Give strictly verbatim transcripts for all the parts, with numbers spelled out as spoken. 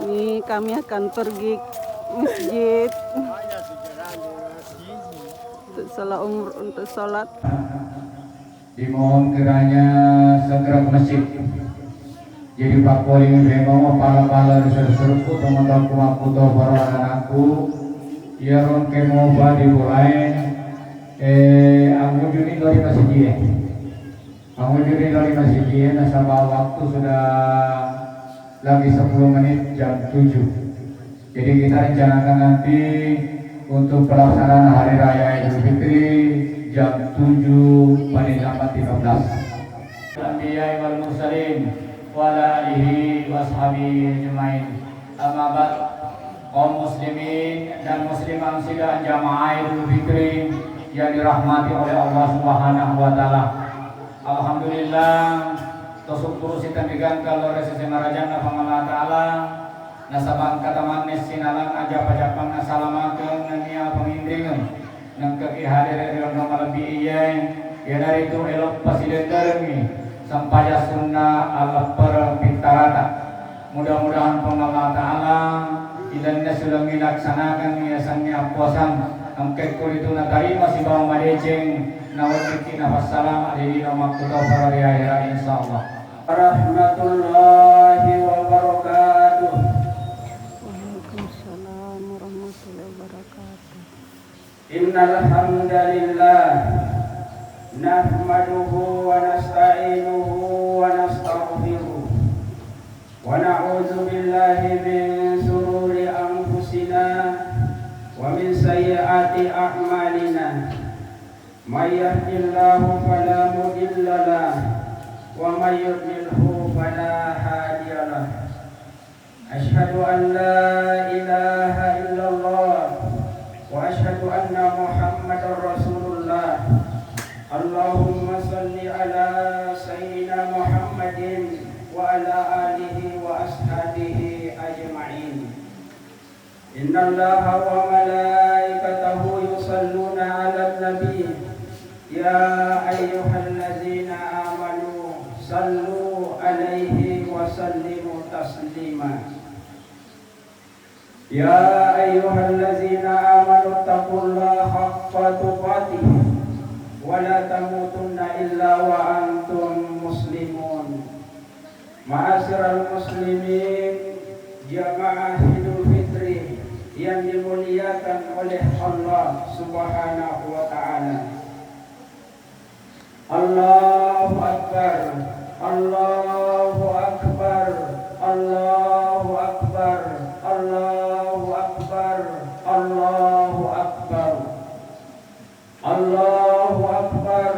Ini kami akan pergi masjid untuk sholat umroh, untuk sholat. Dimohon kiranya segera ke masjid. Jadi, pakkuling memang pala-pala ri seru-serukku, teman-temanku, makkutoparo anak-anakku, iya rongke mopa dipolai, eh, angujuni ri masjid. Angujuni ri masjid, nasaba waktu sudah lagi sepuluh menit jam tujuh. Jadi, kita rencanakan nanti untuk pelaksanaan Hari Raya Idul Fitri jam tujuh paling lambat lima belas. Anbiya'i wal mursalin wa ala alihi wa ashabihi ajma'in. Amma ba'd, kaum muslimin dan muslimat sidang jamaah Idul Fitri yang dirahmati oleh Allah Subhanahu wa Ta'ala. Alhamdulillah, tau sukkuru' siagang ri gangka lao ri sese marajanna Puang Allah Ta'ala, nasaba' angkatamanne sinalang ajapa-japang asalamakeng nania' panginringang, naengkaki hadere' ri onrong malebbi iyae, ianaritu elo' pasilenderengi sampaja sunna' allapparang pittarata. Mudah-mudahan Puang Allah Ta'ala ilalenna siuleng nilaksanakangi asenna appuasang angkekku ritu natarima sibawa madeceng, naweddikki napassalama' ri lino makkutoparo ri ahera', insyaallah. Warahmatullahi wabarakatuh. Waalaikumsalam warahmatullahi wabarakatuh. إن الحمد لله نحمده ونستعينه ونستغفره ونعوذ بالله من شرور أنفسنا ومن سيئات أعمالنا. من يهد الله فلا مضل له ومن يضلله فلا هادي له. أشهد أن لا إله إلا الله وأشهد أن محمدا رسول الله. اللهم صل على سيدنا محمد وعلى آله وأصحابه أجمعين. إن الله وملائكته يصلون على النبي، يا أيها الذين آمنوا صلوا عليه وسلموا تسليما. يا أيها الذين آمنوا اتقوا الله حق تقاته ولا تموتن إلا وأنتم مسلمون. Ma'asyiral muslimin, jamaah Idul Fitri yang dimuliakan oleh Allah Subhanahu wa Ta'ala. Allahu Akbar, Allahu Akbar, Allahu Akbar, Allahu Akbar, Allahu Akbar. Allahu Akbar,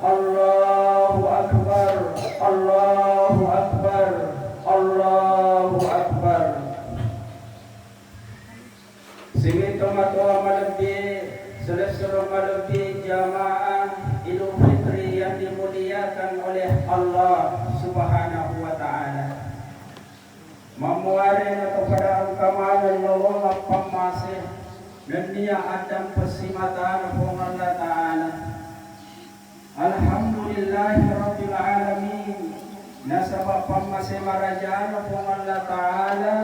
Allahu Akbar, Allahu Akbar, Allahu Akbar. Singing tomatoa malebbi, silessureng malebbi jamaah Idul Fitri yang dimuliakan oleh Allah Subhanahu wa Ta'ala. Mammuareng nato pada angkamaya lolongang pammase, nennia a'dampe simatana Puang Allata'ala. Alhamdulillahi Rabbil Alamin, nasaba' pammase marajana Puang Allata'ala,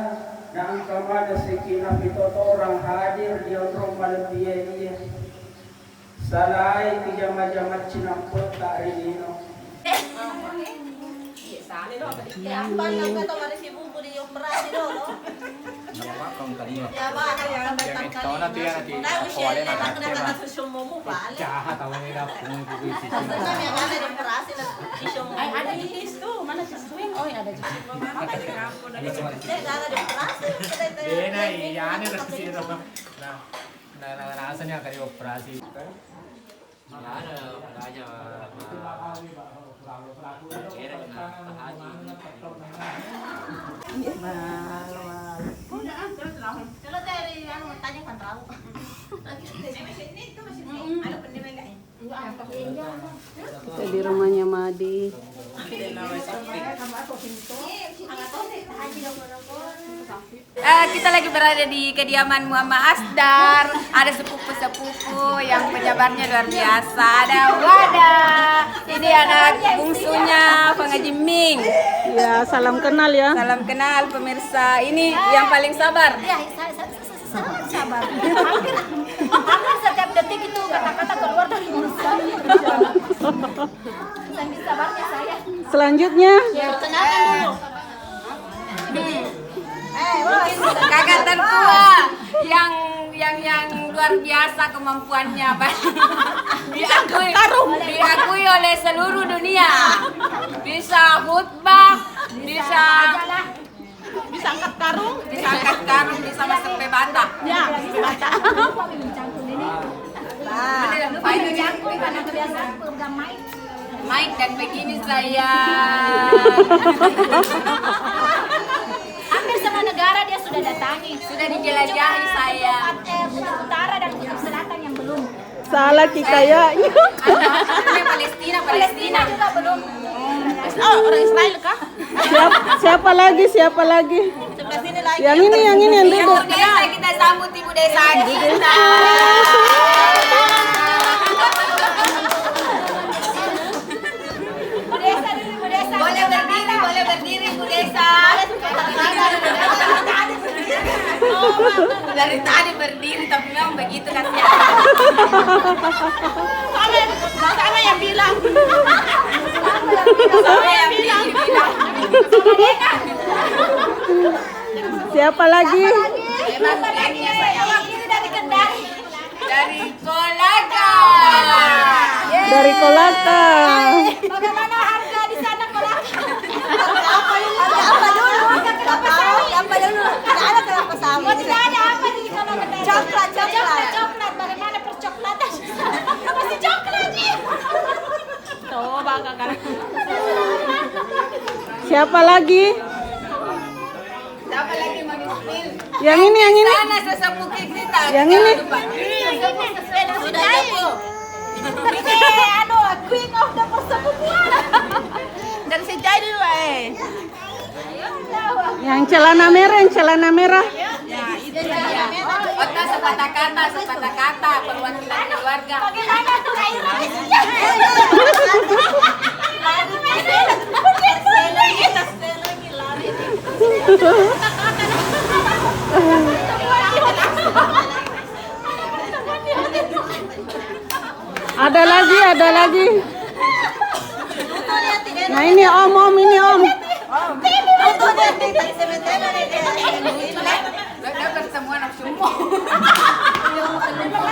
na angkamaya sikki' napitotorang hadir di onrong malebbiaia. Salaiki jama-jamang cinampe'ta ri lino. Iya, sale do, apa di-, eh, apa nangka tau marisi bumbu di operasi do, no? Iya, Pak, kong tadi, Pak. Iya, Pak, ada yang datang kali. Tahu nanti ya, nanti. Tahu siya, nanti na kata susung mo mo, Pak. Jahat, tahu ni dah, kung kuku isi. Kami yang ada di operasi, na susung mo mo. Ay, ada di situ, mana si Swing? Oh, iya, ada di situ. Apa sih? Dia nggak ada di operasi, kita itu. Dia na, iya, ada di situ. Nah. Na, na, nasanya kali operasi. Ya, ada, ada aja, Pak. Cewek, nah, Pak Haji. Iya, Bang. Udah, ah, terus langsung. Kalau dari, anu, tanya kan tahu. Ini masih, ini itu masih, mm-mm, ada pendem enggak ya? Enggak, apa sih? Kita di rumahnya Madi. Eh, kita lagi berada di kediaman Muhammad Asdar. Ada sepupu-sepupu yang penyabarnya luar biasa. Ada Wada. Ini anak bungsunya Pengaji Ming. Ya, salam kenal ya. Salam kenal pemirsa. Ini yang paling sabar. Ya, sa-, sa-, sa-, sa-, sabar, sabar. Hampir, hampir setiap detik itu kata-kata keluar dari mulut saya. Saking sabarnya saya. Selanjutnya. Ya, perkenalkan dulu. Hmm. Kakak tertua yang, yang, yang luar biasa kemampuannya, Pak. Diakui, diakui oleh seluruh dunia. Bisa khutbah, bisa, bisa angkat karung, bisa angkat karung, bisa masuk bata. Ya, masuk bata. Nah, lupa dicampur karena kebiasaan pegang mic. Mic dan begini saya. Hampir semua negara dia sudah datangi. Sudah dijelajahi saya. Kutub, eh, Kutub Utara dan Kutub Selatan yang belum. Salah ki kayaknya. Anu, anu, Palestina, Palestina. Palestina juga belum. Oh, orang Israel kah? Siap-, siapa lagi? Siapa lagi? Sebelah sini lagi. Yang ini, yang ini, yang duduk. Ibu Desa, kita sambut Ibu Desa kita. Ibu Desa dulu, Ibu Desa. Boleh berdiri, boleh berdiri, Ibu Desa. Dari tadi berdiri, tapi memang begitu kasihan. Sama, sama yang bilang. Sama yang bilang. Siapa lagi? Siapa lagi? Ini dari Kendari. Dari Kolaka. Dari Kolaka. Bagaimana harga di sana kolaka? Harga apa ini? Harga apa dulu? Harga kelapa sawit. Apa dulu? Tidak ada kelapa sawit. Oh, tidak ada apa di kolaka tadi? Coklat, coklat. Coklat, coklat. Bagaimana percoklatan? Masih coklat, nih. Coba, Kakak. Siapa lagi? Siapa lagi, Mang Ismail? Yang ini, yang ini. Sana sesepuh kita. Yang ini. Jangan lupa. Sudah jago. Ini, anu, queen of the persepupuan. Dari Sejai dulu, eh. Yang celana merah, yang celana merah. Ya, itu dia. Kota sepatah kata, sepatah kata, perwakilan keluarga. Bagaimana tuh, Kak Iris? Ada lagi, ada lagi. Nah, ini Om, Om, ini Om.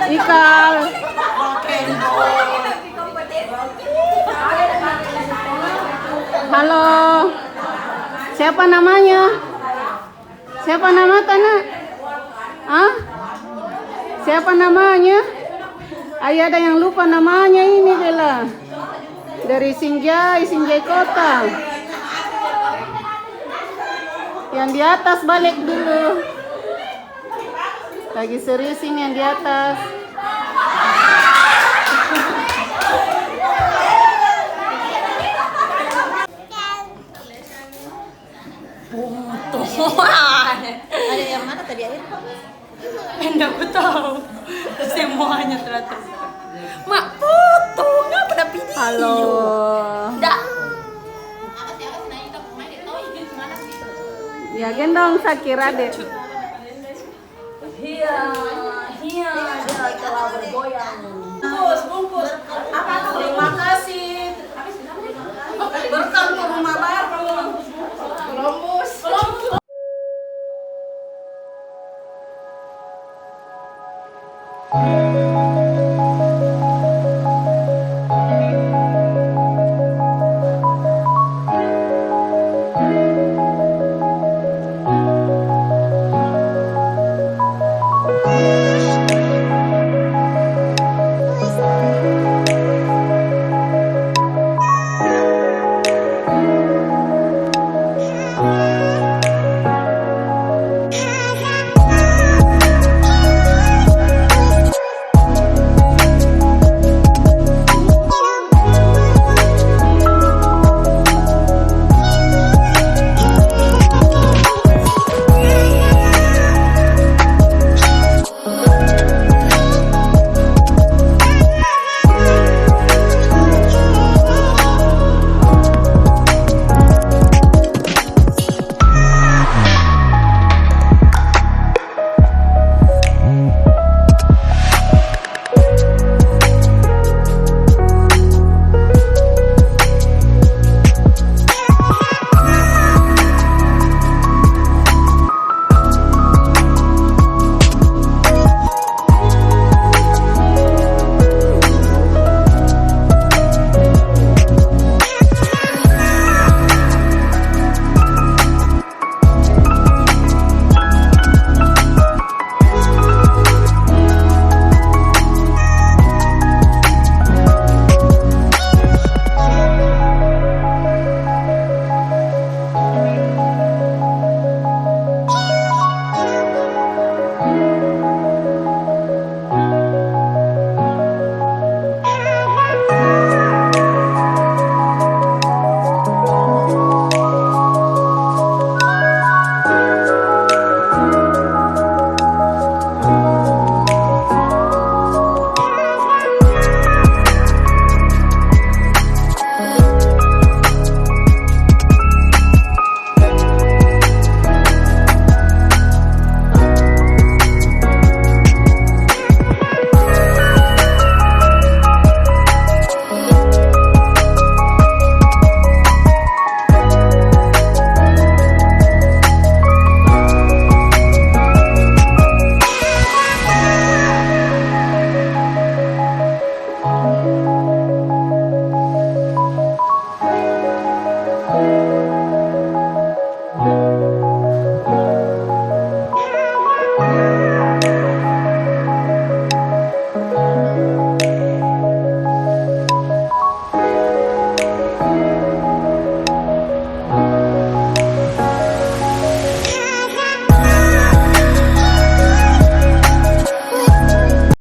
Ikal. Halo. Siapa namanya? Siapa namata, Nak? Hah? Siapa namanya? Ayo, ada yang lupa namanya ini, Bella. Dari Sinjai, Sinjai Kota. Yang di atas balik dulu. Lagi serius ini yang di atas. Putuh. Ada yang mana tadi air? Enggak ku tahu. Semuanya ternyata. Mak putuh, ngapa dah video? Halo. Dah. Ya, gendong Sakira deh. Iya, iya, dia telah bergoyang. Bungkus, bungkus. Apa, apa, terima kasih. Berkah ke rumah baru. Columbus. Columbus.